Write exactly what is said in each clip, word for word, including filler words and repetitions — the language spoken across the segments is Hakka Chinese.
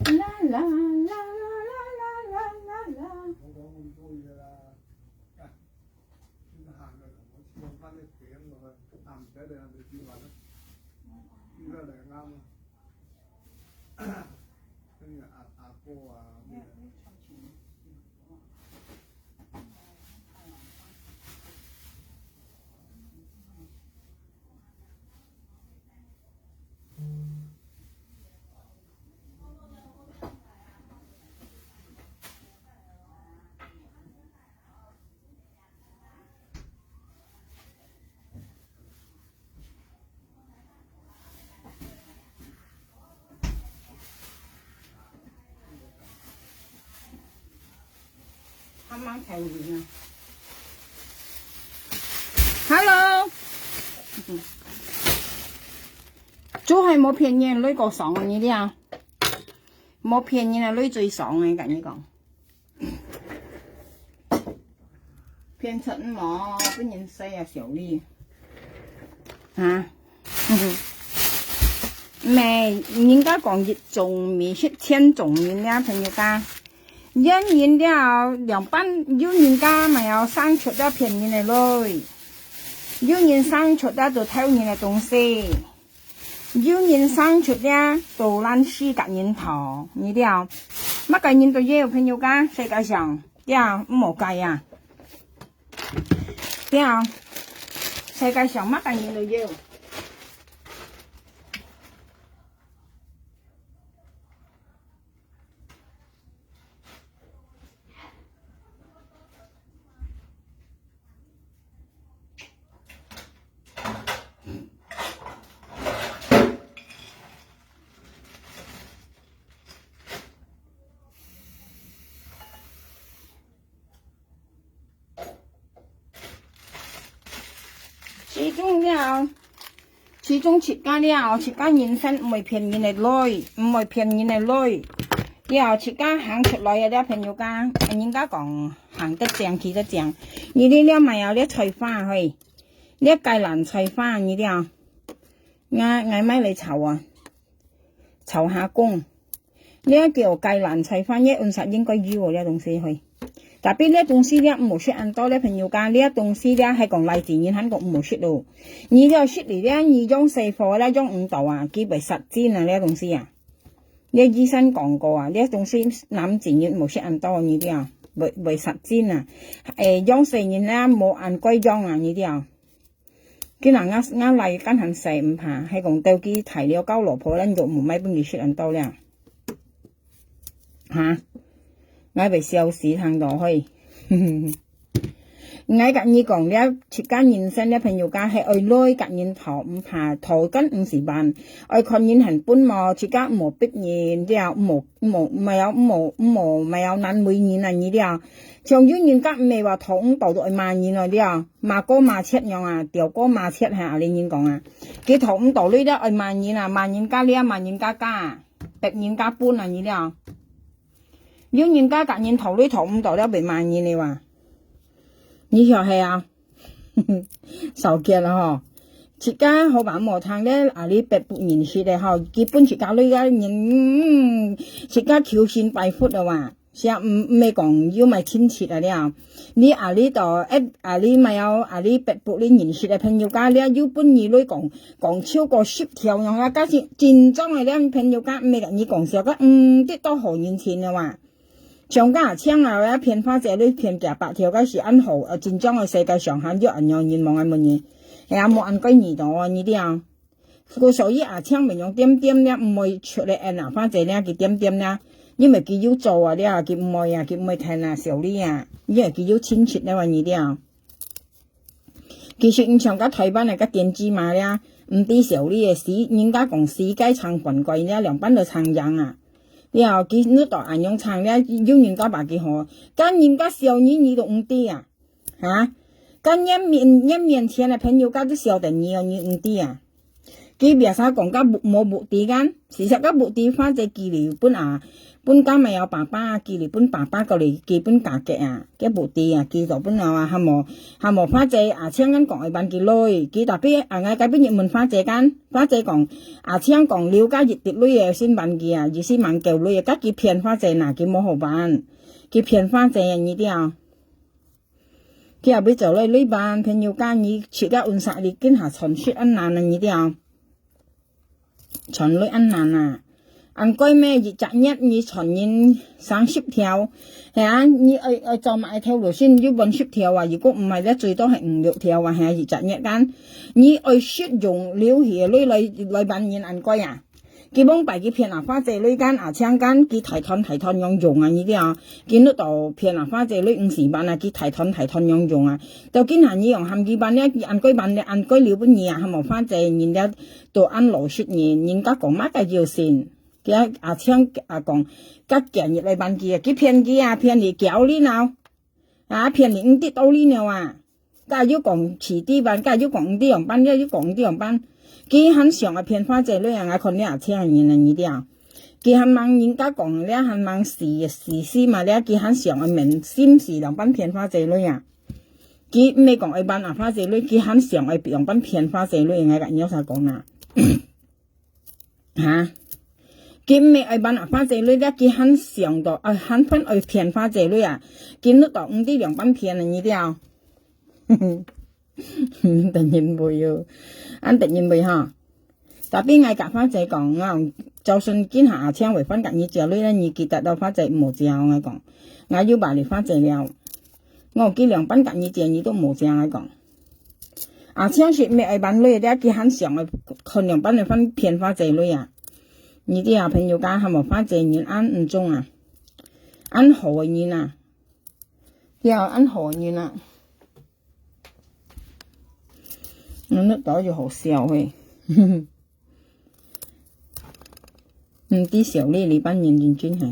啦啦啦啦啦啦啦啦。Hello，就係無騙人，鐳過爽啊，你知啊？無騙人啊，鐳最爽啊，跟你講。騙出無，分人洗啊，小麗。啊？毋係，人家講一種米食千種人呀，朋友家。 有人了，兩班有人家嘛有生出了騙人个鐳，有人生出了做偷人个東西，有人生出了做爛事甲人頭，你了，麼个人都有，朋友家，世界上，呀，毋好計啊，呀，世界上麼个人都有。 始終了，始終自家了，自家人生毋會騙人个鐳，毋會騙人个鐳。了，自家行出來个了，朋友家，人家講行得正，企得正。你這了買啊，這菜花嘿，這芥蘭菜花，你了，𠊎，𠊎買來炒啊，炒下公。 這叫芥蘭菜花，這溫室應該有哦，這東西嘿。Tapi這東西這毋好食恁多，這朋友家，這東西這係講來自人還講毋好食咯。你這食了這，你養細貨這養毋到啊，佢會殺精啊，這東西啊。這醫生講過啊，這東西男子人毋好食恁多，你這啊，會，會殺精啊。誒，養細人啊，無恁該養啊，你這啊。 今日𠊎，𠊎來間還細毋怕，係講到佢大了交老婆，咱就毋買分佢食恁多了。哈？𠊎會笑死聽到嘿。𠊎甲你講了，自家人生了朋友家係愛鐳甲人頭，毋怕頭跟毋是萬，愛看人還笨無，自家毋好逼人了，毋好，毋好，毋好，毋好，毋好，毋好難為人啊，你了。像有人家毋係話頭毋到都愛罵人了了。 罵哥罵切樣啊，吊哥罵切哈，恁人講啊。佢頭毋到鐳了愛罵人啊，罵人家了，罵人家家，逼人家分啊，你了。有人家甲人頭鐳頭毋到了，會罵人了哇。你曉係啊？少見了吼。自家好吧，無聽了，啊，你別不認識的吼，佢分自家鐳个人，嗯，自家求神拜佛了哇。 是啊，毋，毋係講有麼親戚啊了。你啊，你到，誒，啊，你嘛有，啊，你Facebook你認識个朋友家，了有分你來講，講超過十條樣啊，假使真正个了朋友家，毋係甲你講笑，个，嗯，得到好人情个哇。像个啊，像啊，騙花姐你騙幾百條，个是恁好，呃，真正个世界上還有恁樣人望愛問你，哎呀，無恁該你到啊，你了。 故所以啊，請問用點點了，毋會出來恩啊，反正了佢點點了，因為佢有做啊了，佢毋會啊，佢毋會聽啊，小李啊，因為佢有親戚了啊，你了。其實你像个台灣个个電子碼了，毋知小李个死，人家講世界撐飯蓋了，兩半都撐贏啊。了，佢你都恁樣撐了，有人家把佢好，但人家笑你，你都毋知啊。 哈？甲你面，你面前个朋友家都笑得你哦，你毋知啊？佢biasa講个無，無目的kan，事實个目的花姐寄來分啊，分家妹有爸爸啊，寄來分爸爸，過來寄分家己啊，个目的啊，寄到分啊，還無，還無花姐啊，請kan講愛還佢鐳，佢tapi啊，𠊎該邊日問花姐kan，花姐講，啊，請講留个一滴鐳个先還佢啊，意思還夠鐳个，該佢騙花姐呐，佢無好還，佢騙花姐啊，你知啊。 佢也會做來鐳還，朋友家你自家運勢，你今下賺食恁難啊，你知啊？賺鐳恁難啊！恁該咩，一隻月你賺人三十條，係啊，你愛，愛做麼个頭路先，又換十條啊，如果毋係咧，最多係五六條啊，係啊，一隻月間，你愛食用留去个鐳來，來還人恁該啊！ 佢往擺佢騙啊花姐鐳kan，啊請kan，佢大段大段樣用啊，你知啊？佢搦到騙啊花姐鐳五十萬啊，佢大段大段樣用啊。到今下你用喊佢還了，佢恁該還了，恁該留分你啊，還無花姐人了都恁老實人，人家講麼个就信。佢啊，啊請啊講，甲今日來還佢啊，佢騙佢啊，騙你交你腦。 啊，騙你毋知道理了啊！該又講遲啲還，該又講毋知樣辦，該又講毋知樣辦。佢還想愛騙花姐鐳啊，𠊎看這阿青人啊，你知啊？佢還吂人家講了，還吂死，死死嘛了，佢還想愛愐心思樣般騙花姐鐳啊！佢毋係講愛還啊花姐鐳，佢還想愛樣般騙花姐鐳，𠊎甲你有啥講啊？ 哈？佢毋係愛還啊花姐鐳了，佢還想到，啊，還分愛騙花姐鐳啊！佢搦到毋知樣般騙啊，你知啊？等人會哦，恁等人會哈。Tapi𠊎甲花姐講，𠊎講，就算今下阿青會還甲你姐鐳咧，你記得到花姐無借，𠊎講，𠊎有話你花姐了。我既然還甲你姐，你都無借，𠊎講。 啊，像是毋係愛還鐳了，佢還想愛看樣般來還騙花姐鐳啊！你知啊，朋友家還無花姐人恁毋中啊，恁好个人啊，對啊，恁好个人啊。嗯，那倒就好笑嘿。毋知笑你，你班人認真嘿。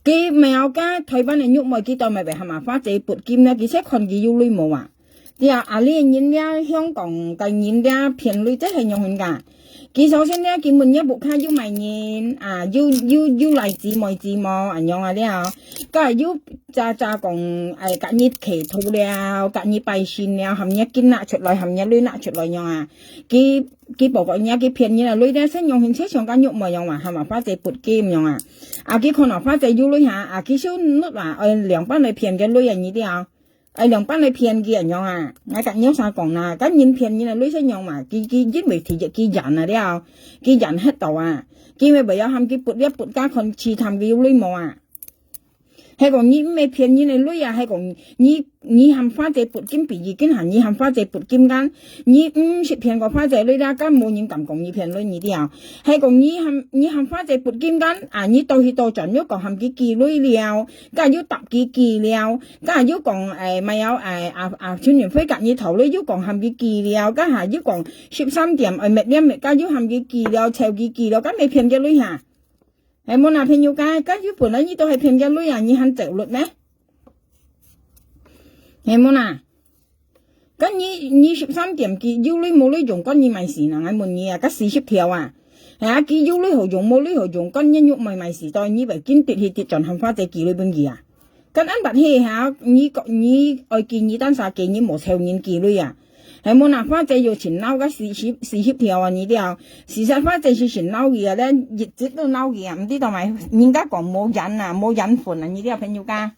佢無个台灣个玉妹，佢到尾尾喊阿花姐撥金了，佢先看佢有鐳無啊？對啊，啊，你个人了，香港个人了，騙鐳，這係仰形个？佢首先了，佢問你屋下有麼人啊，有，有，有倈子妹子無，恁樣啊了。該有早早講，哎，甲你祈禱了，甲你拜神了，喊你金拿出來，喊你鐳拿出來樣啊。佢 佢報告你啊，佢騙人啊，鐳了先用現在像个玉妹樣嘛，喊阿花姐撥金樣啊。啊，佢看阿花姐有鐳下，啊，佢就搦啊，愛兩班來騙个鐳啊，你知啊？愛兩班來騙佢恁樣啊。𠊎甲你有啥講啦？甲人騙人啊，鐳先用嘛，佢，佢因為第一佢癮啊了，佢癮忒到啊，佢咪為了喊佢撥了撥加看試探佢有鐳無啊。 係講你毋係騙人个鐳啊，係講你，你喊花姐撥金比喻，今下你喊花姐撥金間，你毋識騙過花姐鐳啦，敢無人敢講你騙鐳，你知啊？係講你喊，你喊花姐撥金間，啊，你到去到轉又講喊佢寄鐳了，該又答佢寄了，該又講，誒，乜有，誒，啊，啊，陳雲輝甲你討鐳，又講喊佢寄了，該下又講十三點，誒，滅了滅，該又喊佢寄了，湊佢寄了，該毋係騙个鐳哈？ 係無啦，朋友家，該又本來你都係騙个鐳啊，你還走路咩？係無啦？該你，你十三點佢有鐳無鐳用，管你麼事呢？𠊎問你啊，該四十條啊，係啊，佢有鐳好用，無鐳好用，管你玉妹麼事，到你會緊跌去跌轉喊花姐寄鐳分佢啊？ 該恁白係哈，你講，你愛寄你單儕寄，你無湊人寄鐳啊？係無啦，花姐又盡惱該四十，四十條啊，你知啊？事實花姐係盡惱佢啊，咧一直都惱佢啊，毋知道嘛？人家講無緣啊，無緣分啊，你知啊，朋友家？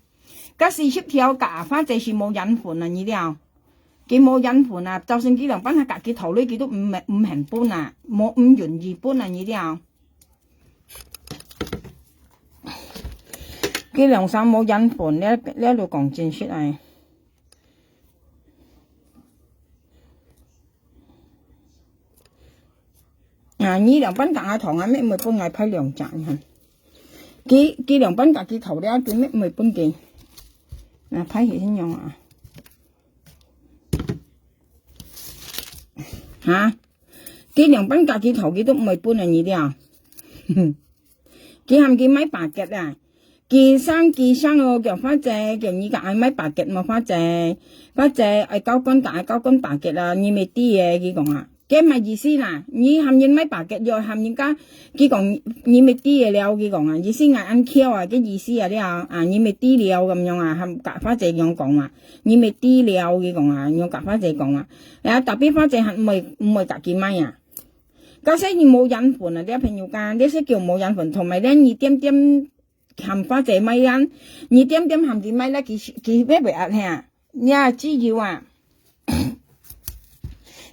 該四十條甲花姐係無緣分啊，你知啊？佢無緣分啊，就算佢兩班下甲佢討鐳，佢都毋，毋肯分啊，無，毋願意分啊，你知啊？ 佢兩儕無緣分，這，這就講真實啊。啊，你兩班甲𠊎討，𠊎乜毋會分𠊎派兩隻，你看。佢，佢兩班甲佢討了，佢乜毋會分佢。啊，派係恁樣啊？哈？ 佢兩班甲佢討，佢都毋會分啊，你知啊？佢喊佢買巴結啊，佢生佢生哦，叫花姐，叫你甲𠊎買巴結無花姐，花姐愛交關甲𠊎交關巴結啊，你乜知个，佢講啊。該麼意思啦？你喊人買baget藥，喊人家，佢講你乜知个了，佢講啊，意思𠊎恁巧啊，該意思啊了啊，你乜知了咁樣啊，喊甲花姐樣講啊，你乜知了，佢講啊，樣甲花姐講啊，啊，tapi花姐還毋會毋會甲佢買啊。假使你無緣分啊，這朋友間，這是叫無緣分，同埋咧，你點點喊花姐買啊，你點點喊佢買咧，佢佢會袂壓下，你啊，只有啊。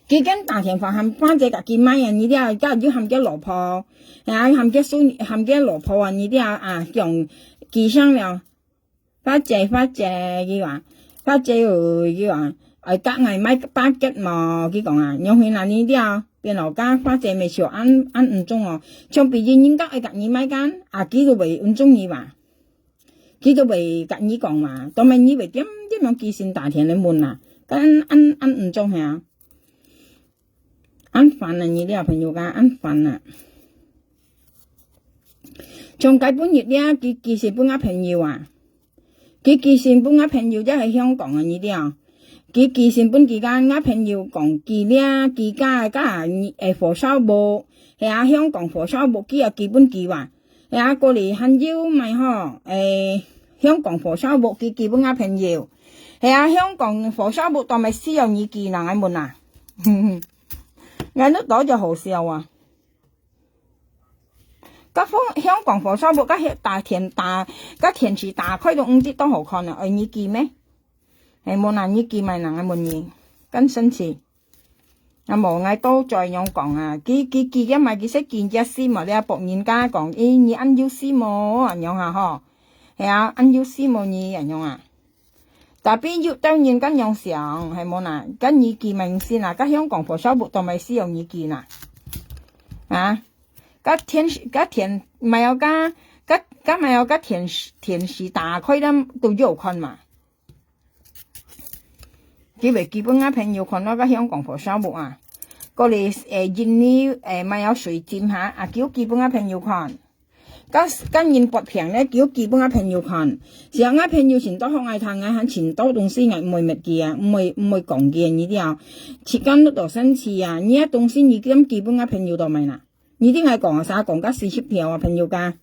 佢跟打電話喊花姐甲佢買啊，你了，甲又喊佢老婆，啊，喊佢孫，喊佢老婆啊，你了啊，講佢聲了，花姐，花姐，佢話，花姐哦，佢話，愛甲𠊎買baget無？佢講啊，樣形啊，你了，變老家花姐乜笑，恁恁毋中哦，像別人人家愛甲你買間，啊，佢都袂毋中意哇。 佢都會甲你講嘛，當然你會點點樣寄信打電來問啊，恁恁恁毋中係啊，恁煩啊，你這朋友家恁煩啊。像該本日咧，佢寄信分𠊎朋友啊，佢寄信分𠊎朋友，這係香港啊，你這，佢寄信分佢間，𠊎朋友講佢咧，佢家个家下誒，火燒屋，係啊，香港火燒屋，佢也寄分佢哇。 係啊，過來還有麼个吼，誒，香港火燒屋佢寄分𠊎朋友。係啊，香港火燒屋當然需要你寄啦，𠊎問啊。𠊎都當就好笑啊。該香香港火燒屋，該打天打，該電視打開都毋知當好看啊，愛你寄咩？誒，無啦，你寄麼个人，𠊎問你，更生氣。 啊無，𠊎都再樣講啊，佢佢佢个嘛，佢識見只心嘛，你啊，博人家講，咦，你恁有心哦，恁樣啊吼，係啊，恁有心哦你，恁樣啊。Tapi有兜人恁樣想，係無啦？該你寄明星啊，該香港火燒屋都毋係需要你寄啦，啊，該電視，該電，毋係有該，該該毋係有該電視電視打開了都有看嘛。 佢會寄分𠊎朋友看到該香港火燒屋啊。過來，誒，印尼，誒，乜有水晶哈，啊，佢有寄分𠊎朋友看。該該人發病咧，佢有寄分𠊎朋友看。係啊，𠊎朋友盡多學𠊎聽，𠊎還盡多東西，𠊎毋會搣佢啊，毋會毋會講佢啊，你知啊。自家都當生氣啊，你啊東西你敢寄分𠊎朋友到咩啦？你聽𠊎講啊，啥講甲四十條啊，朋友家。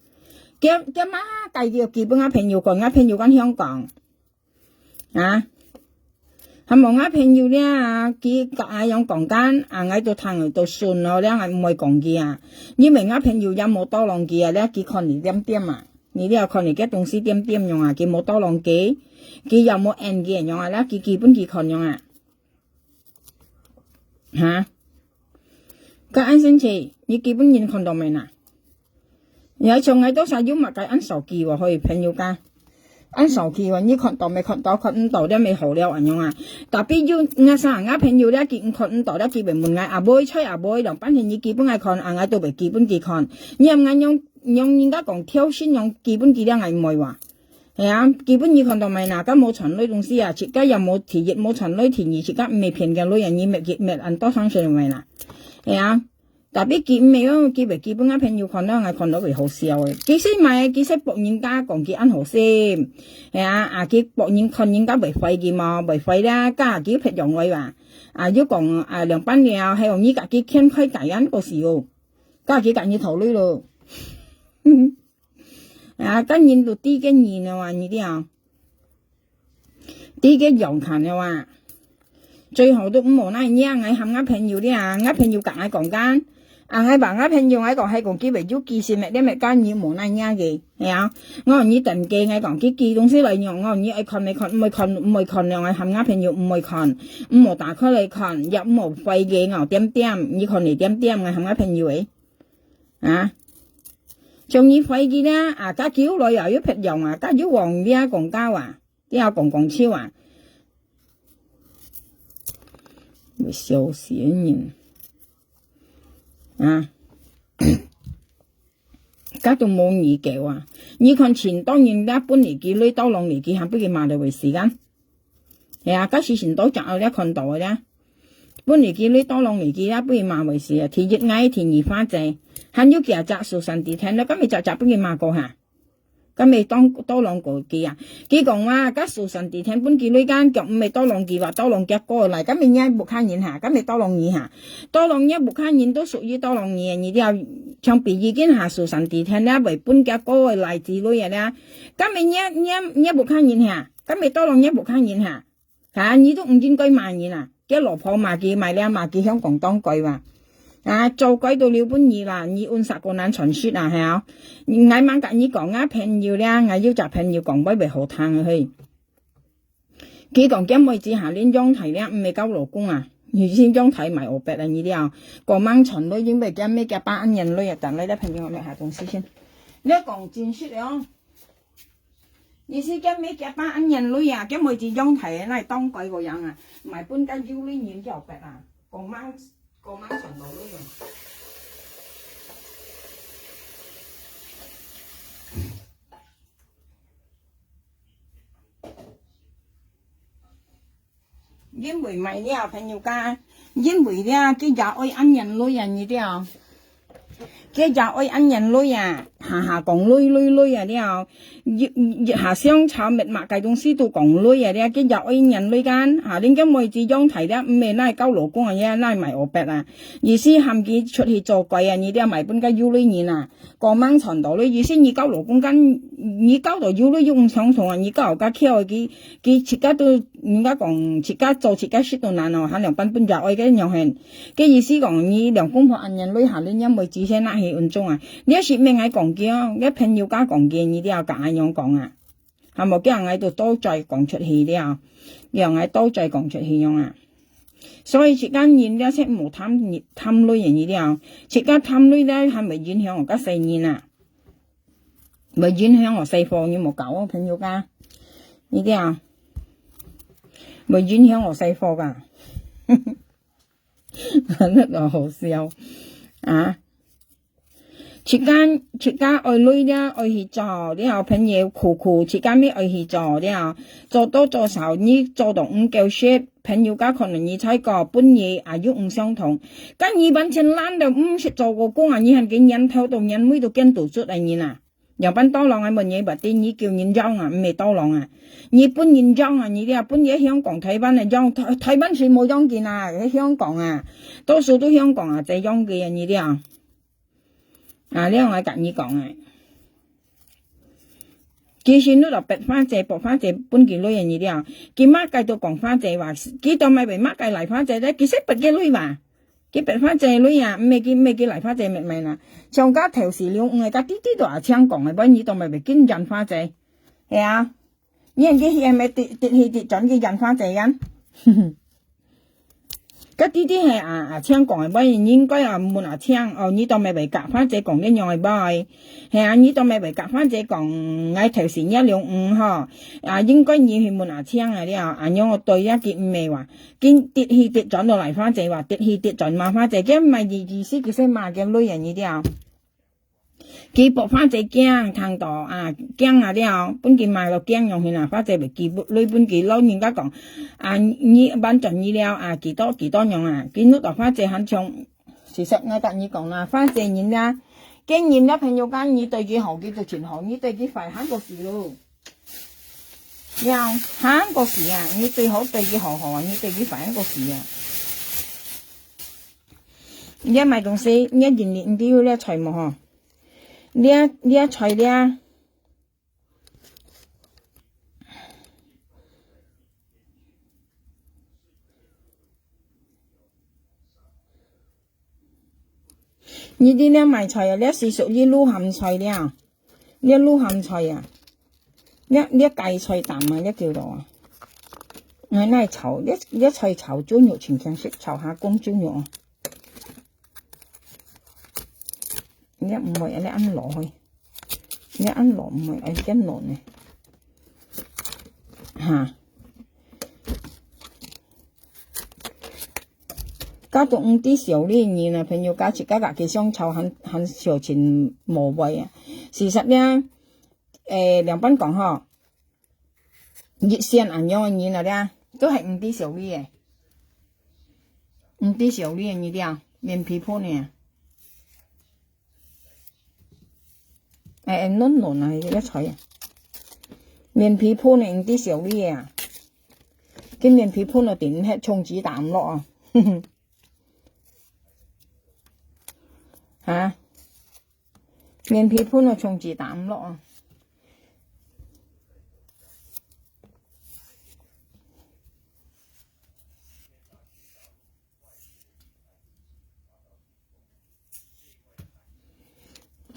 佢佢嘛，該佢寄分𠊎朋友看，𠊎朋友間香港。 啊，還無𠊎朋友咧啊，佢甲𠊎樣講間，啊，𠊎都聽到順咯，了𠊎毋會講佢啊。因為𠊎朋友也無tolong佢啊，了佢看你點點啊，你了看你个東西點點樣啊，佢無tolong佢，佢也無應佢樣啊，了佢寄分佢看樣啊。哈？ 該恁生氣，你寄分人看到咩啦？你還像𠊎都儕有麼个恁掃機哦，可以朋友家。恁掃機哦，你看到無看到，看毋到了無好了，恁樣啊。Tapi有𠊎儕，𠊎朋友了，佢看毋到了，佢會問𠊎，阿妹，在阿妹，兩半天你寄分𠊎看，啊，𠊎都會寄分佢看。你喊𠊎仰，仰人家講挑心樣寄分佢了，𠊎毋會哇。 係啊，寄分你看到無啦，該無賺鐳東西啊，自家也無第一無賺鐳，第二自家毋係騙个鐳啊，你搣佢搣恁多生錢無啦。係啊，tapi佢毋係哦，佢會寄分𠊎朋友看到，𠊎看到會好笑誒。其實嘛，其實博人家講佢恁好心，係啊，啊，佢博人看人家會壞佢嘛，會壞啦，該佢別樣來哇。啊，又講啊，兩半了，還有你家己牽開大眼个時候，該佢甲你討鐳咯。 啊，該人都知个人了啊，你知啊？知个樣看了啊。最好都毋好那樣，𠊎喊𠊎朋友了啊，𠊎朋友甲𠊎講間，啊，𠊎話𠊎朋友，𠊎講，還講佢會有寄信咩，你乜甲你無那樣个，係啊。𠊎講你等佢，𠊎講佢寄東西來用，𠊎講你愛看毋看，毋愛看，毋愛看了，𠊎喊𠊎朋友毋愛看，毋好打開來看，也毋好壞个，𠊎點點，你看你點點，𠊎喊𠊎朋友誒。 啊，像你壞佢啦，啊，甲久來啊，又別樣啊，甲又黃了講交啊，了講講笑啊。會笑死人。啊，甲都無你个啊，你看盡多人家分你寄鐳，tolong你寄，還分佢罵到會死人。 係啊，該時盡多隻後了看到个啦。分你寄鐳，tolong你寄啦，分佢罵會死啊。第一𠊎，第二花姐，還有幾隻手上地天了，今日隻隻分佢罵過哈。敢會當，tolong過佢啊？佢講話，該蘇珊地天分佢鐳間，講毋係tolong佢話，tolong佢哥來，敢係若屋下人哈，敢係tolong你哈？tolong若屋下人都屬於tolong你，你了，像比如今下蘇珊地天了，會分佢哥來之類个了，敢係若，若，若屋下人哈？敢係tolong若屋下人哈？啊，你都毋應該罵人啊！佢老婆罵佢，罵了罵佢，香港當該哇！啊，做該都留分你啦，你搵啥个難傳說啊，係啊？𠊎吂甲你講啊，朋友了，𠊎有隻朋友講話會好聽个嘿。佢講，佢妹子下年養大了，毋係交老公啊，你先養大賣烏白啊，你了，過吂傳來，因為佢妹佢爸恁樣鐳啊，等來了朋友，你下東西先。你講真實哦。 你是叫咩叫爸恁樣鐳啊？叫妹子養大个，哪會當該个樣啊？賣分該有鐳人叫白啊，講吂，講吂傳到鐳啊。因為買了，朋友家，因為了，佢也愛恁樣鐳啊，你了。 佢也愛恁樣鐳啊，下下講鐳鐳鐳啊了，一，一下想炒密碼个東西都講鐳啊了，佢也愛恁樣鐳間，下恁个妹子養大了，毋係哪會交老公啊，也哪會賣烏白啊，意思喊佢出去做鬼啊，你了賣分該有鐳人啊，過吂傳到鐳，意思你交老公間，你交到有鐳又毋相同啊，你交个巧个，佢，佢自家都，人家講自家做自家食都難哦，還兩半分也愛个樣形。 个意思講，你兩公婆恁樣鐳下，你也會知先拿去運作啊。你係毋係𠊎講个哦，你朋友家講个，你了甲恁樣講啊？還無叫𠊎都多嘴講出去了，了𠊎多嘴講出去樣啊。所以自家人了，先無貪，貪鐳个你了，自家貪鐳了，還會影響𠊎个細人啊，會影響𠊎細貨，你無搞哦，朋友家，你了，會影響𠊎細貨个。 那个好笑啊！自家，自家愛鐳了，愛去做了，朋友苦苦，自家乜愛去做了，做多做少，你做到毋夠食，朋友家可能你才个本意啊又毋相同。該你完全懶到毋識做个工啊，你還个年頭到年尾都見到出个人啊！ 仰般tolong𠊎問你，bati你叫人養啊，毋係tolong啊。你分人養啊，你這分這香港、台灣个養，台，台灣誰無養佢啊？係香港啊，多數都香港啊，在養佢啊，你這。啊，這𠊎甲你講啊。其實你就逼花姐，逼花姐分佢鐳啊，你這。佢麼个都講花姐話，佢都毋係為麼个來花姐咧，佢識逼佢鐳吧？ 佢逼花姐鐳啊，毋係佢，毋係佢來花姐密賣啦。像該頭時兩五个，該弟弟都阿青講个，不然你當咪會緊引花姐，係啊？你看佢係毋係跌，跌去跌轉去引花姐啊？該弟弟係阿，阿青講个，不然你應該啊問阿青，哦，你當咪會甲花姐講恁樣个話。係啊，你當咪會甲花姐講，𠊎頭時若兩五吼，啊，應該你去問阿青啊了，啊，仰个對啊，佢毋係話。 緊跌去跌轉落來花姐話，跌去跌轉罵花姐，佢毋係意，意思佢識罵佢鐳啊，你知啊？佢逼花姐驚，聽到啊，驚啊了，分佢罵到驚樣形啊，花姐會寄鐳分佢，老人家講，啊，你，完轉你了啊，幾多，幾多樣啊，佢弄到花姐還像，事實𠊎甲你講啦，花姐人啦，見人了朋友間，你對佢好，佢就盡好，你對佢壞，還過死咯。 了，還過死啊！你最好對佢好好啊，你對佢反過死啊！你買東西，你認你毋知有這菜無吼？這，這菜這，你知這買菜啊，這係屬於滷鹹菜了。 這滷鹹菜啊，這，這芥菜擔啊，這叫做啊。𠊎來炒，這，這菜炒豬肉，盡輕食，炒下公豬肉啊。這毋會，這恁老去，這恁老毋會，愛更老呢。哈。 家都毋知笑你人啊，朋友家自家家己相吵，還，還笑盡無謂啊。事實呢，誒，兩般講吼，一線恁樣个人啊，咧，都係毋知笑你个，毋知笑你个，你聽，面皮薄呢。哎，哎，嫩嫩啊，一菜啊。面皮焆呢，毋知少哩啊。今面皮焆了，頂忒充子打毋落啊。啊？面皮焆了，充子打毋落啊。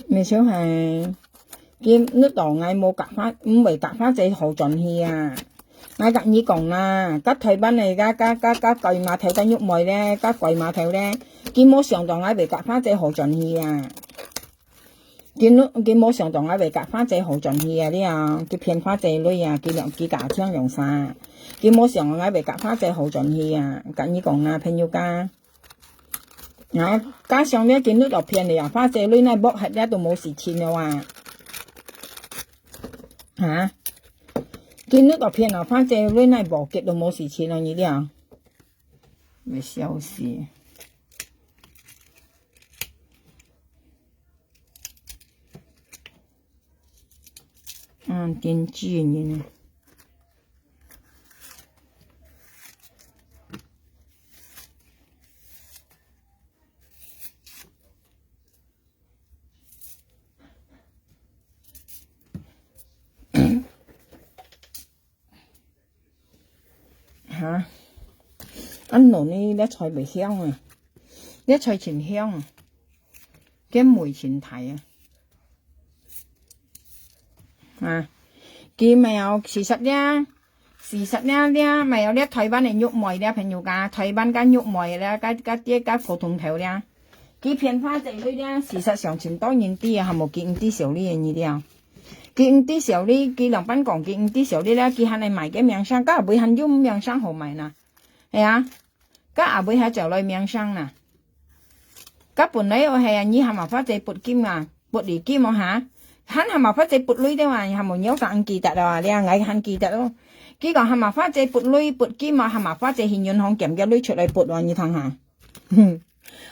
毋少係，佢遇到𠊎無夾花，毋會夾花姐好轉去啊！𠊎甲你講啦，甲台灣个，甲甲甲甲鬼碼頭个玉妹咧，甲鬼碼頭咧，佢無想到𠊎會夾花姐好轉去啊！佢佢無想到𠊎會夾花姐好轉去啊！了，佢騙花姐鐳啊！佢兩佢甲青用啥？佢無想到𠊎會夾花姐好轉去啊！甲你講啦，朋友家。 啊，加上了今日落片了啊，花姐鐳那剝忒了都無事情了啊。啊，今日落片了，花姐鐳那剝結都無事情了，你了。會笑死。嗯，電視呢？哈，恁樣呢，這菜會香啊，這菜真香啊，這味真大啊。啊，佢無有，事實了，事實了，了，無有了台灣个玉妹了，朋友家，台灣个玉妹了，个个个个普通頭了。 佢騙花姐鐳了，事實上真多人知啊，還無佢毋知少哩个你了。佢毋知少哩，佢兩班講佢毋知少哩了，佢還來賣个名聲，該阿妹還有名聲好賣呢？係啊，該阿妹還走來名聲呢？該本來我係啊，你還無花姐撥金啊，撥禮金哦哈，還還無花姐撥鐳的嘛，你還無有啥毋記得了啊？你啊，𠊎還記得咯。佢講還無花姐撥鐳撥金啊，還無花姐去銀行撿个鐳出來撥哦，你聽下。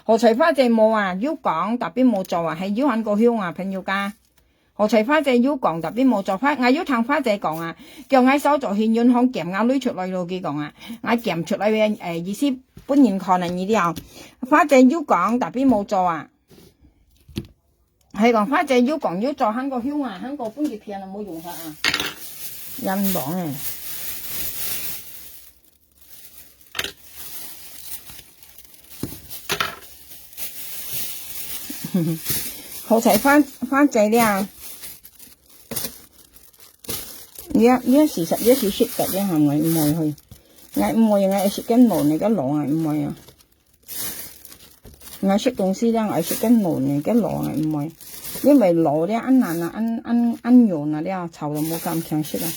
好彩花姐無啊，有講，tapi無做啊，係有還過凶啊，朋友家。好彩花姐有講，tapi無做，花，𠊎有聽花姐講啊，叫𠊎掃早去銀行撿𠊎鐳出來咯，佢講啊，𠊎撿出來个，誒，意思分人看啊，你了。花姐有講，tapi無做啊。係講花姐有講有做，還過凶啊，還過分佢騙啊，無用法啊。冤枉誒。 好彩花花姐了，這這事實這是食得了哈，𠊎毋會去，𠊎毋會，𠊎食緊老呢，該老啊，毋會啊。𠊎食東西了，𠊎食緊老呢，該老啊，毋會，因為老了恁難啊，恁恁恁軟啊了，炒都無咁強食啊。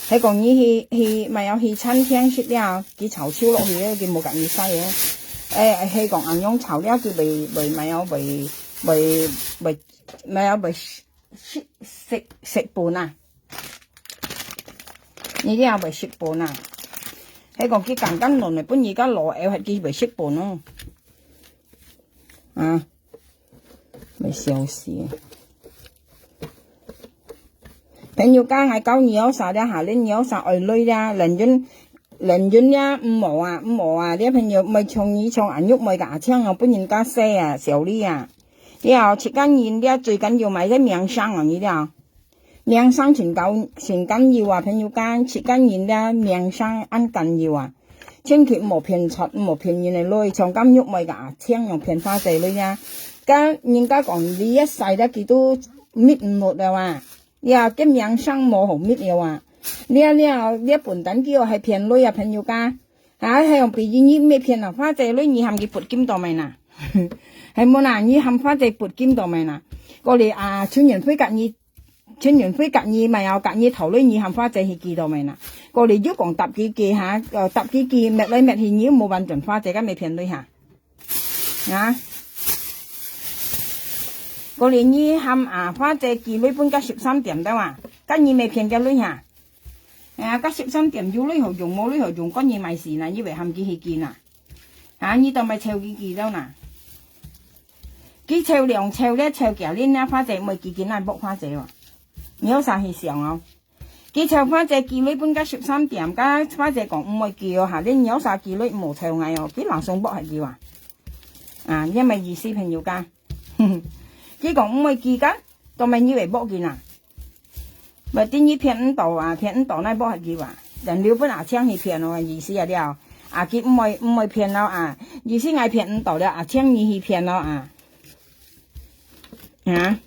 係講你去去買有去餐廳食了，佢炒燒落去个，佢無甲你洗个。誒，係講恁樣炒了，佢會會買有會會會買有會食食食食飯啊？你這會食飯啊？係講佢簡簡單單，本來个老枵，佢會食飯咯。啊！ 會笑死。朋友家，𠊎教你有啥了哈，恁你有啥愛鐳了，冷云冷云了，毋好啊，毋好啊，這朋友毋愛像你像阿玉妹个阿青哦，分人家洗啊，笑你啊。了，自家人了最緊要買个名聲哦，你了。 名聲真高，真緊要啊，朋友間，自家人了名聲恁緊要啊。千祈毋好騙出，毋好騙人个鐳，像今玉妹个阿青樣騙花姐鐳啊。該人家講，你一世了，佢都搣毋落了啊。呀，該名聲無好搣了啊。了了，這笨蛋佢還騙鐳啊，朋友家。啊，還用比喻你乜騙啊，花姐鐳你喊佢撥金到咩呐？係無呐？你喊花姐撥金到咩呐？過來啊，陳元輝甲你 陳元輝甲你買哦，甲你頭鐳你喊花姐去寄到咩呐？過來又講搭幾句哈，呃，搭幾句搣來搣去，你又無完整花姐，該乜騙鐳哈？啊？過來你喊啊花姐寄鐳分該十三點到啊，該你乜騙个鐳哈？啊，該十三點有鐳好用，無鐳好用，該你買死呐，你會喊佢去寄呐？啊，你都買臭佢寄到呐？ 佢臭涼臭咧，臭腳恁啊，花姐毋會寄寄恁薄花姐哦。你有啥去想哦？佢湊花姐寄鐳分佢十三點，該花姐講毋會寄哦，下日你有啥寄鐳無湊𠊎哦，佢langsung剝忒佢啊。啊，你乜意思朋友家？佢講毋會寄个，到尾你會剝佢啊？毋係，你騙毋到啊，騙毋到，哪剝忒佢啊？人留分阿強去騙哦，意思啊了。啊，佢毋會，毋會騙咯啊，意思𠊎騙毋到了，阿強你去騙咯啊。啊？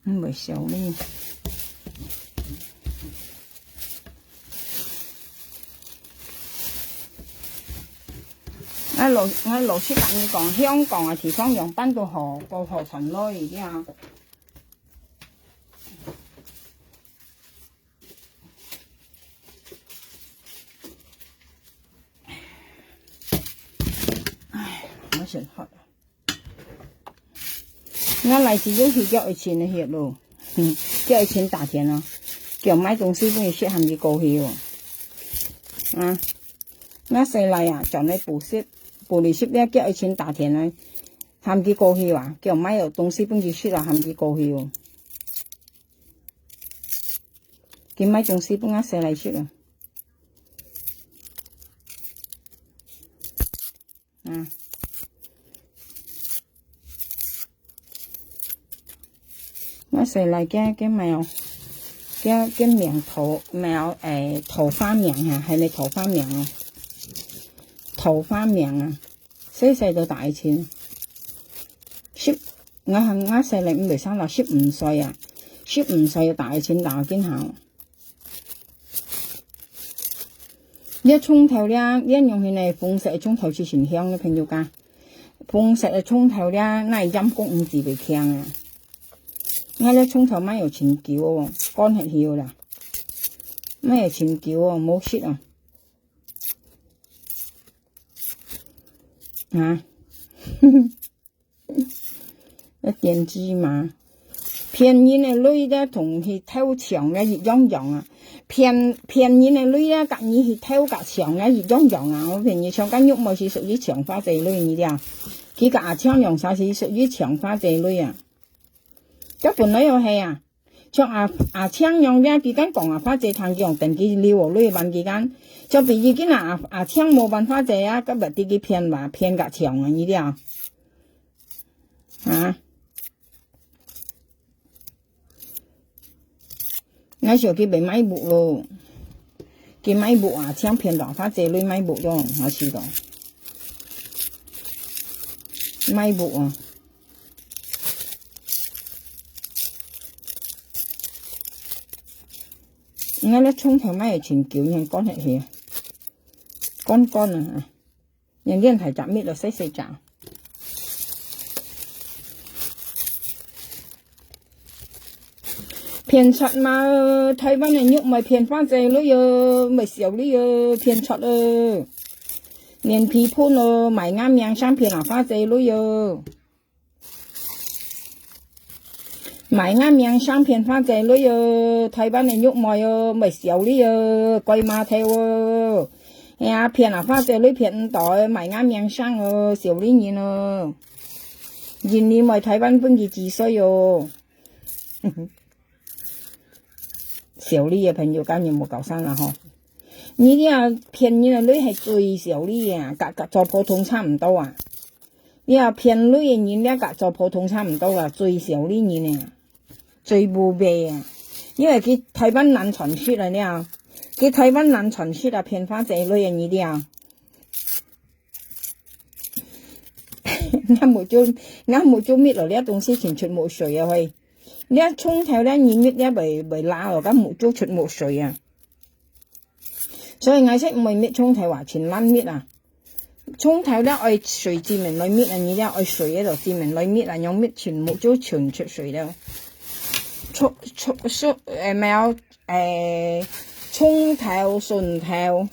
嗯，袂笑呢。𠊎老，𠊎老實甲你講，香港个地方樣般都好，都好賺咯，已經。唉，我先喝。 𠊎倈仔又去叫愛情个去咯，嗯，叫愛情打電咯，叫買東西分佢食，喊佢過去哦。啊，𠊎細倈啊，轉來補習，補習了叫愛情打電來，喊佢過去啊，叫買東西分佢食啊，喊佢過去哦。佢買東西分𠊎細倈食啊。 啊。𠊎細倈个，个名，个，个名桃，名，誒，桃花名哈，還係桃花名哦。桃花名啊，細細就打愛情。十，𠊎喊𠊎細倈毋會生啦，十五歲啊，十五歲就打愛情打到今下。 這蔥頭咧，這樣形个紅色个蔥頭係盡香个，朋友家。紅色个蔥頭咧，哪會陰公毋知會強啊？𠊎這蔥頭買有盡久哦，乾忒去啦。買有盡久哦，無食啊。啊？ 要點雞嗎？騙人个鐳咧，同去偷搶个一樣樣啊！騙，騙人个鐳咧，甲你去偷甲搶个一樣樣啊！我騙你，像甲玉妹係屬於搶花姐鐳你了，佢甲阿強樣儕係屬於搶花姐鐳啊！這本來就係啊！ 像阿，阿強樣个，佢敢講啊，花姐聽佢講，等佢留學鐳還佢敢。像比如今啊，阿，阿強無還花姐啊，甲別地去騙吧，騙甲搶啊，你了。啊？𠊎想佢袂買屋咯，佢買屋啊，搶騙到花姐鐳買屋咯，𠊎試過。買屋啊。 𠊎這蔥頭買个盡久，你看乾忒去，乾乾啊，連連大隻搣了細細隻。騙賊嘛，台灣个玉妹騙花姐鐳哦，毋係笑你哦，騙賊哦。連皮膚哦，賣𠊎命相騙啊花姐鐳哦。 賣𠊎命相騙花姐鐳哦，台灣个玉妹哦，毋係笑你哦，該碼頭哦。哎呀，騙啊花姐鐳騙毋到，賣𠊎命相哦，笑你人哦。印尼妹台灣分佢幾歲哦？笑你个朋友，今日無搞生啦吼。你這騙人个鐳係最笑你啊，甲，甲做普通差毋多啊。 你啊騙鐳个人，你甲做普通差毋多啊，最笑你人呢，最無白啊。因為佢台灣難傳說啊，你啊，佢台灣難傳說啊，騙花姐鐳个你啊。𠊎目珠，𠊎目珠搣落，這東西全出目水啊，嘿。這蔥頭這人搣這袂，袂辣哦，甲目珠出目水啊。 所以𠊎識毋會搣蔥頭啊，盡難搣啊。蔥頭了愛水專門來搣啊，你了愛水个就專門來搣啊，用搣全部就全出水了。蔥，蔥，蔥，誒，無，誒，蔥頭、蒜頭。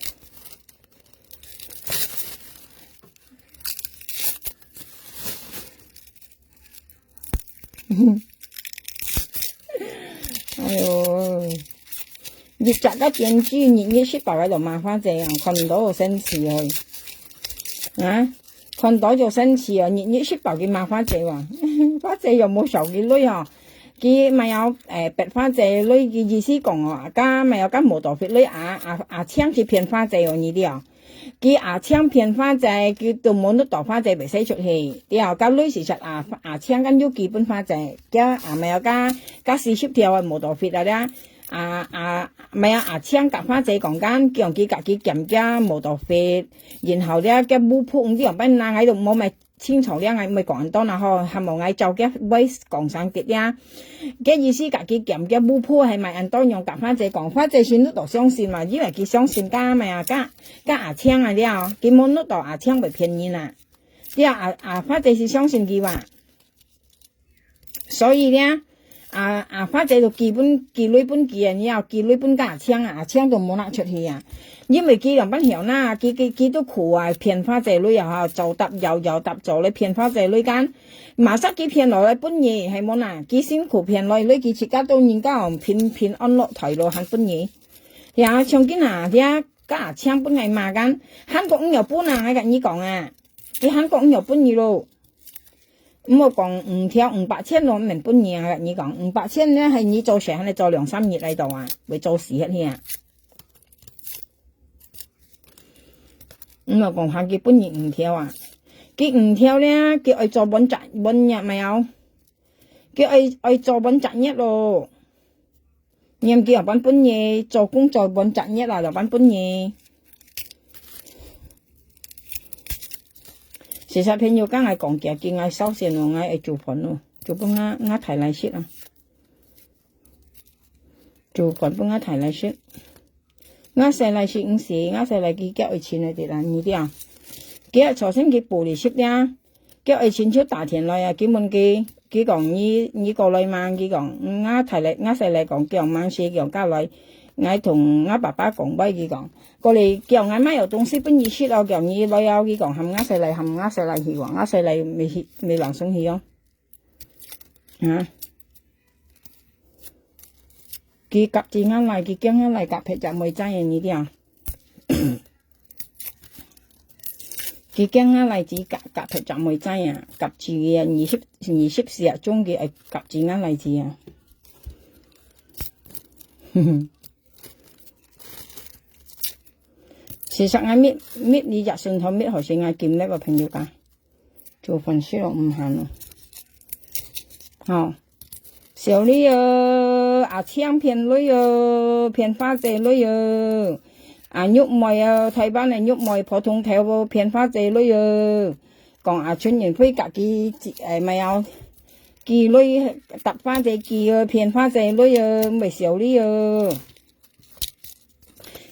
哎喲，你食个電視，日日食飽个就麻煩仔啊，看毋到生趣哦。啊，團隊就生氣哦，日日食飽佢罵花姐哦。花姐又無少佢鐳哦。佢乜有，誒，逼花姐鐳，佢意思講哦，該乜有該無多費鐳啊，阿，阿青去騙花姐哦，你知哦。佢阿青騙花姐，佢都無搦到花姐會使出去，對哦，該鐳事實啊，阿青跟有寄分花姐，佢啊，乜有該，該四十條个無多費啊，這，啊，啊，乜有阿青甲花姐講緊，叫佢家己減佢無多費，然後這，佢無鋪，毋知樣般哪，𠊎都無乜 清楚了，𠊎毋會講恁多啦吼，還無𠊎照佢voice講聲得了。佢意思家己減佢無鋪，係買恁多樣甲花姐講，花姐先都相信嘛，因為佢相信該麼啊，該，該阿青啊了，佢無搦到阿青會騙人啊。對啊，啊，啊，花姐是相信佢哇。所以呢， 啊，啊，花姐就寄分，寄鐳分佢啊，然後寄鐳分該阿青啊，阿青都無拿出去啊。因為佢兩班曉啦，佢，佢，佢都苦啊，騙花姐鐳啊，吼，做搭搖搖搭做咧騙花姐鐳間。嘛煞佢騙落來分你，係無啦？佢辛苦騙來鐳，佢自家都人家平平安落台咯，還分你。呀，像今啊，呀，該阿青分𠊎罵間，還講毋要分啊，𠊎甲你講啊，佢還講毋要分你咯。 毋好講五條五百千咯，毋免分你啊！你講五百千呢，係你做事還係做兩三日來到啊，會做死忒去啊！毋好講還佢分你五條啊！佢五條呢，佢愛做滿隻，滿日無有？佢愛，愛做滿隻月咯！ 念佢後半半夜，做工做半隻月啦，後半半夜。事實朋友，剛才講佢，佢愛燒錢咯，𠊎愛煮飯咯，煮飯𠊎，𠊎大來食啊。煮飯分𠊎大來食。𠊎細來食毋係，𠊎細來佢叫愛錢來的啦，你知啊？佢坐先佢玻璃食了。 佢愛親手打電來啊，佢問佢，佢講你，你過來嗎？佢講，嗯，𠊎大來，𠊎細來講，佢講，毋使，佢講，過來，𠊎同𠊎爸爸講，喂，佢講，過來，佢講，𠊎買有東西分你食哦，佢講，你來哦，佢講，喊𠊎細來，喊𠊎細來去哦，𠊎細來未去，未朗送去哦。啊？佢夾住𠊎來，佢驚𠊎來夾別隻妹仔啊，你知啊？ 佢驚𠊎倈子夾，夾別隻妹仔啊，夾住佢啊，二十，二十四啊，總佢愛夾住𠊎倈子啊。事實𠊎搣，搣你隻信號搣好勢𠊎撳咧个朋友家，做飯食咯，毋閒咯。吼。 小麗哦，阿青騙鐳哦，騙花姐鐳哦。啊，玉妹哦，台灣个玉妹，普通頭哦，騙花姐鐳哦。講阿春燕飛家己，誒，毋係哦，寄鐳，搭花姐寄哦，騙花姐鐳哦，毋係小麗哦。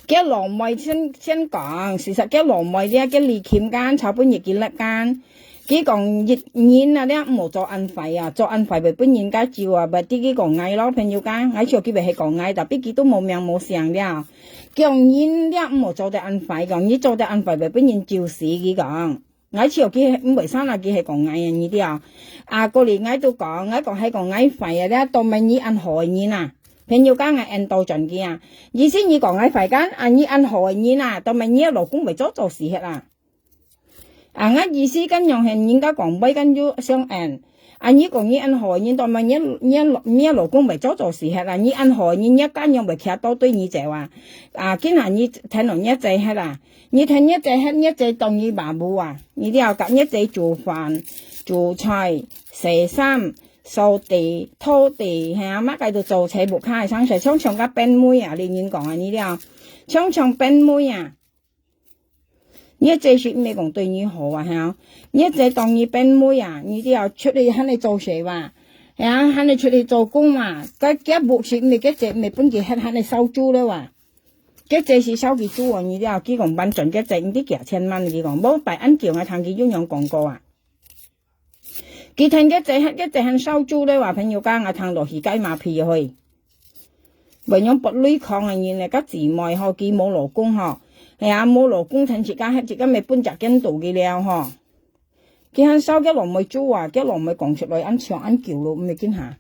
佢老妹先，先講，事實佢老妹這，佢離琴間，炒分日佢粒間。佢講，一人啊，這毋好做恁壞啊，做恁壞會分人家咒啊，berarti佢講𠊎咯，朋友家，𠊎笑佢會係講𠊎，tapi佢都無名無姓了。佢講人這毋好做得恁壞，講你做得恁壞會分人咒死，佢講。 𠊎笑佢毋會生啦，佢係講𠊎啊，你知啊？啊，過來𠊎都講，𠊎講係講𠊎壞啊，這都毋係你恁好个人啊。朋友家𠊎應到轉佢啊，意思你講𠊎壞間，啊，你恁好个人啊，都毋係你个老公會早早死忒啊。啊，𠊎意思恁樣係人家講，毋會恁樣相應。啊，你講你恁好个人，都毋係你，你，你个老公會早早死忒啊，你恁好个人，你家娘會徛到對你走啊。啊，今下你聽到你个仔忒啊。 你聽你个仔忒，你个仔當你爸母啊，你了甲你个仔煮飯、煮菜、洗衫、掃地、拖地，係啊，麼个都做，在屋下个生事，像像个變妹啊，你人講啊，你了，像像變妹啊。你个仔係毋係講對你好啊，係啊？你个仔當你變妹啊，你了出去喊你做事哇，係啊，喊你出去做工哇，該，該屋係毋係个仔毋係分佢忒，喊你燒豬了哇。 个仔係燒佢豬哦，你了，佢講完全个仔，毋知幾千萬，佢講，無擺恁久，𠊎聽佢有樣講過啊。佢聽个仔，个仔喊燒豬了哇，朋友家，𠊎聽到起雞麻皮去。會用不鐳抗个人呢，个姊妹吼，佢無老公吼，係啊，無老公，聽自家，自家毋係分隻見到佢了吼。佢喊燒个老妹豬啊，个老妹講出來，恁長恁久咯，毋係今下。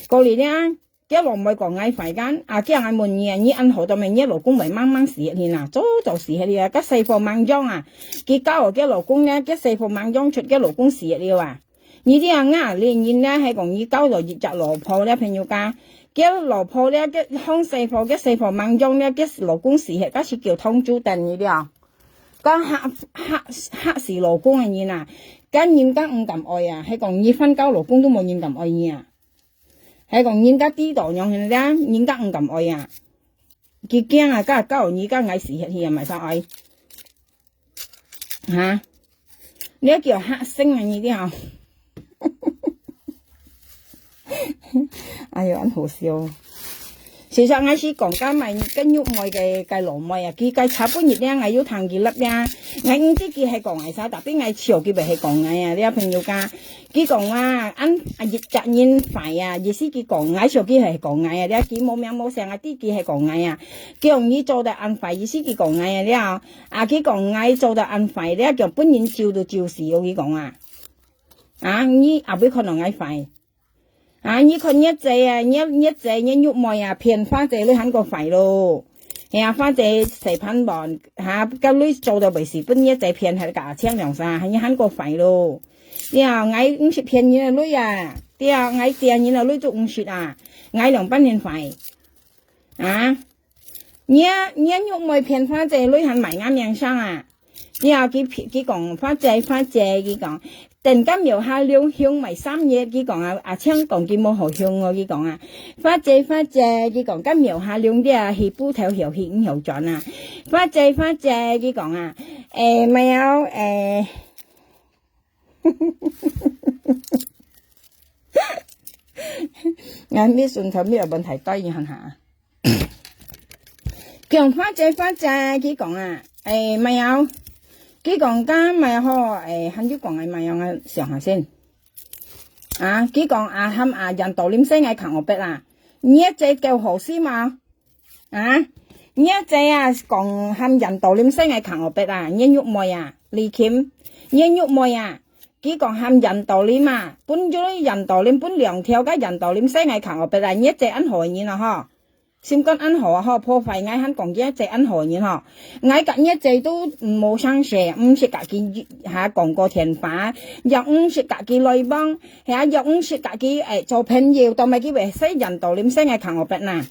過來呢，該老妹講𠊎壞kan，啊，驚𠊎問你啊，你恁好到尾，你老公會猛猛死忒去啊，早早死忒去啊，該細貨猛樣啊，佢教哦，該老公呢，該細貨猛樣出，該老公死忒了啊。你這樣啊，連人呢，係講你教到一隻老婆了，朋友家，該老婆了，該放細貨，該細貨猛樣了，該老公死忒，該係叫通主等你了。該嚇，嚇，嚇死老公个人啊，該人家毋敢愛啊，係講你反教老公都無人敢愛你啊。 係講人家知道樣形咧，人家毋敢愛啊。佢驚啊，該教你該𠊎死忒去啊，買啥愛？哈？你愛叫嚇醒啊，你了。哎喲，恁好笑。其實𠊎係講該買該玉妹个，个老妹啊，佢个差不多咧，𠊎有聽佢粒咧，𠊎毋知佢係講𠊎啥，tapi𠊎笑佢毋係講𠊎啊，你朋友家。 佢講啊，恁啊一隻人壞啊，意思佢講，𠊎想佢係講𠊎啊，了佢無名無姓啊，知佢係講𠊎啊。佢講你做到恁壞，意思佢講𠊎啊了。啊，佢講𠊎做到恁壞了，叫分人咒都咒死，佢講啊。啊，你也會看到𠊎壞。啊，你看你姐啊，你，你姐，你玉妹啊，騙花姐你還過壞咯。係啊，花姐洗盤碗，哈，該鐳做到袂死，分你姐騙忒个阿青兩儕，你還過壞咯。 對啊，𠊎毋識騙人个鐳啊。對啊，𠊎借人个鐳都毋識啊。𠊎兩半年壞。啊？你，你玉妹騙花姐鐳還賣𠊎命相啊？對啊，佢騙，佢講花姐，花姐，佢講，等該廟下龍香賣三月，佢講啊，阿青講佢無好香哦，佢講啊，花姐，花姐，佢講該廟下龍啲啊，去補頭曉去毋曉轉啊。花姐，花姐，佢講啊，誒，沒有，誒， 𠊎搣蒜頭搣到問題多一下下。講花姐花姐，佢講啊，誒，沒有。佢講該沒有好，誒，還有講个沒有啊，想下先。啊，佢講啊，喊阿印度林生个扛我bet啊，你這夠好心啊。 啊，你阿姐啊，講喊印度林生个扛我bet啊，你玉妹啊，李琴，你玉妹啊，佢講喊印度林啊，分咗印度林，分兩條个印度林生个扛我bet啊，你阿姐恁好个人啊吼，心肝恁好啊吼，破壞𠊎還講佢阿姐恁好个人吼，𠊎甲你阿姐都無相識，毋識甲佢下講過電話，又毋識甲佢來往，係啊，又毋識甲佢誒做朋友，到尾佢會使印度林生个扛我bet呐。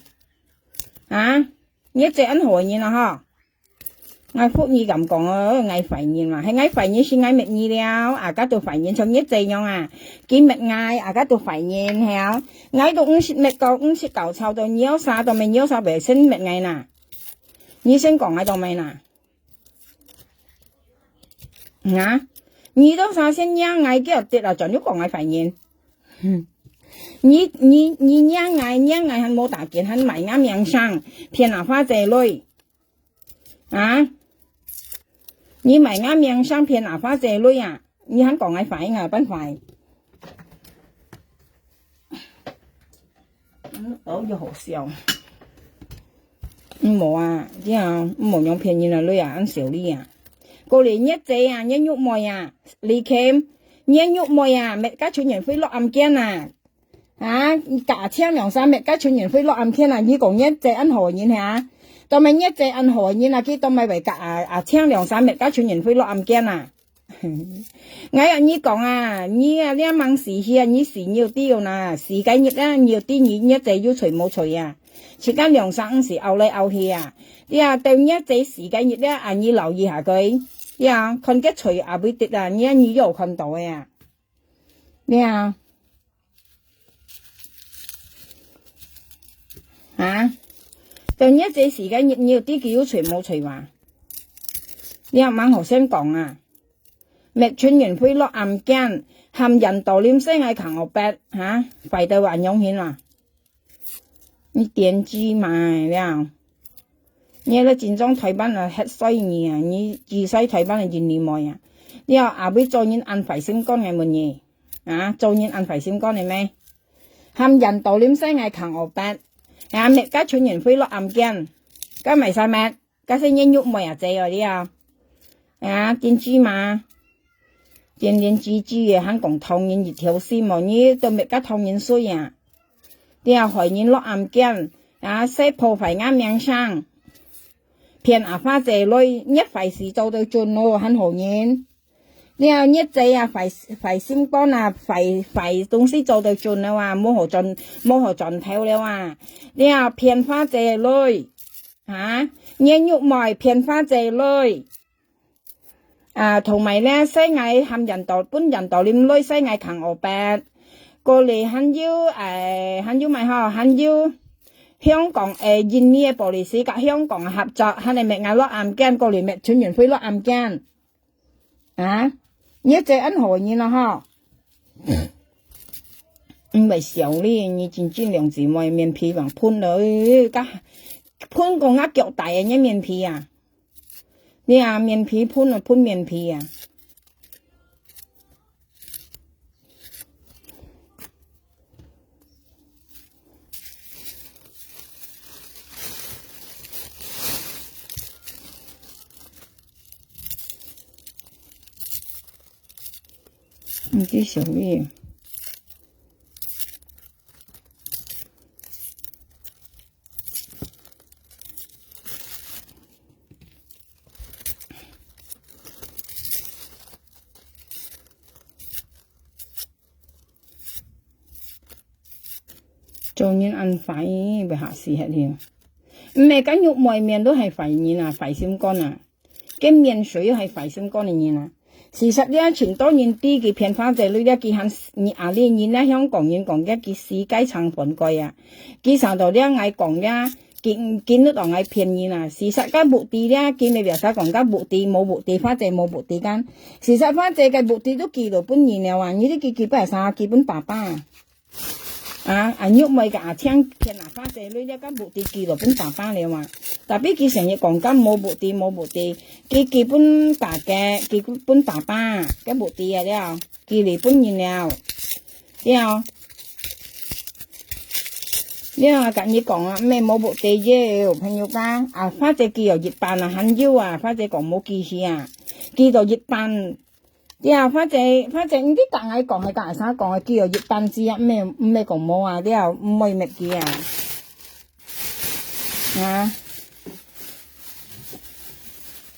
啊，你阿姐恁好个人啊吼。𠊎覆你敢講哦，𠊎壞人嘛，係𠊎壞人，係𠊎搣你了，啊，該都壞人，像你阿姐樣啊，佢搣𠊎，啊，該都壞人，係啊。𠊎都毋識搣過，毋識搞吵到，你有啥都無，你有啥會先搣𠊎呐？你先講𠊎都無呐？ 啊，你都啥先惹𠊎，佢又跌啊，轉又講𠊎壞人。你，你，你惹𠊎，惹𠊎還無打緊，還賣𠊎名聲，騙阿花姐鐳。啊？你賣𠊎名聲，騙阿花姐鐳啊？你還講𠊎壞，𠊎扮壞？ 嗯，哦，又好笑。嗯，無啊，這樣，嗯，無用騙人啊，鐳啊，恁小利啊。過來，你阿姐啊，你玉妹啊，李琴，你玉妹啊，搣該春運費落暗間啊。啊，你甲青兩儕搣該春運費落暗間啊，你講你阿姐恁好人係啊？當然你阿姐恁好人啊，佢當然會甲啊，啊，青兩儕搣該春運費落暗間啊。 𠊎啊，你講啊，你啊，這吂死去啊，你死你有知有哪，死該日啊，你有知你，你阿姐有吹無吹啊？自家兩儕毋係拗來拗去啊。你啊，等你阿姐死該日啊，啊，你留意下佢。你啊，看該吹啊，會跌啊，你啊，你有看到个啊。你啊， 啊？等你阿姐死該日，你有知佢有吹無吹哇？你也吂好先講啊。搣春運費落暗間，喊印度林生个扛我bet，哈？壞到恁樣形啊？你點知嘛了？你來緊張台灣啊，嚇衰你啊！你幾衰台灣个印尼妹啊？你也會做人恁壞心肝个問你？啊？做人恁壞心肝个咩？ 喊印度林生个扛我bet，啊，搣該春運費落暗間，該賣啥物？該係你玉妹啊，姐哦，你啊，啊，點知嘛？點點知知个，還講唐人一條心哦，你都搣該唐人水啊？這害人落暗間，啊，使破壞𠊎名聲，騙阿花姐來，越壞事做得準哦，還好人。這越濟啊，壞，壞心肝啊，壞，壞東西做得準了啊，無好轉，無好轉頭了啊。這騙花姐來，啊，越玉妹騙花姐來。 啊，同埋咧，使𠊎喊印度，分印度人來使𠊎扛烏白。過來還有，誒，還有麼个吼？還有香港，誒，印尼个police佮香港个合作，還係搣𠊎落暗間，過來搣陳雲輝落暗間。啊，你這恁好人啊吼！毋會笑你，你真正兩姊妹面皮還噴了，誒，佮，噴過𠊎腳底个，你面皮啊！ 你啊，面皮噴啊，噴面皮啊！毋知想你。 做人恁壞，會嚇死忒去。毋係，該玉妹面都係壞人啊，壞心肝啊。該面水又係壞心肝个人啊。事實這盡多人知佢騙花姐，你這佢還，你啊，你人啊，香港人講這佢世界長半個啊。佢想到這𠊎講這，佢，佢都當𠊎騙人啊。事實該目的這，佢乜biasa講該目的，無目的，花姐無目的kan。事實花姐个目的都寄到分人了啊，你都寄，寄分儕？寄分爸爸。 啊，啊，玉妹佮阿青騙阿花姐，你這个目的寄到分爸爸了啊。Tapi佢成日講講無目的，無目的，佢寄分大家，寄分爸爸，个目的啊了，寄來分人了。了，了，佮你講啊，毋係無目的个，朋友講，啊，花姐寄了一半啊，還有啊，花姐講無寄去啊，寄到一半。 對啊，反正，反正你佮𠊎講个，佮阿三講个，佢有一半子啊，毋係，毋係講無啊，對啊，毋會滅佢啊。啊，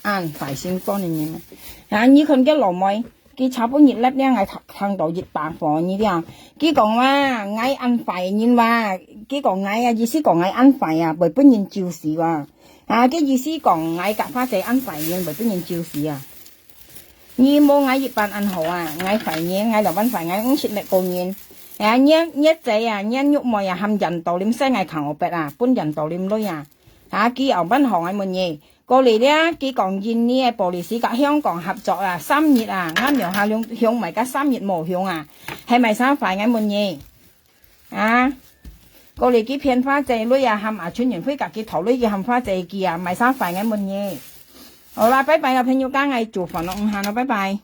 恁壞心肝个人啊。啊，你看該老妹，佢差不多一粒了，𠊎聽，聽到一把火，你聽。佢講哇，𠊎恁壞人哇，佢講𠊎啊，意思講𠊎恁壞啊，會分人咒死哇。啊，佢意思講𠊎佮花姐恁壞人，會分人咒死啊。 你無𠊎一半恁好啊，𠊎壞人，𠊎老闆壞，𠊎毋識麼个人。啊，你，你姐啊，你玉妹啊，喊印度人使𠊎扛烏白啊，分印度人來啊。啊，佢有辦法𠊎問你，過來了，佢講印尼个police佮香港合作啊，三日啊，𠊎廟下響，響埋个三日無響啊，係麼儕壞𠊎問你。 啊，過來佢騙花姐來啊，喊阿春元輝佮佢討來，佢喊花姐佢啊，麼儕壞𠊎問你。好啦，拜拜啊，朋友，該𠊎煮飯咯，毋閒咯，拜拜。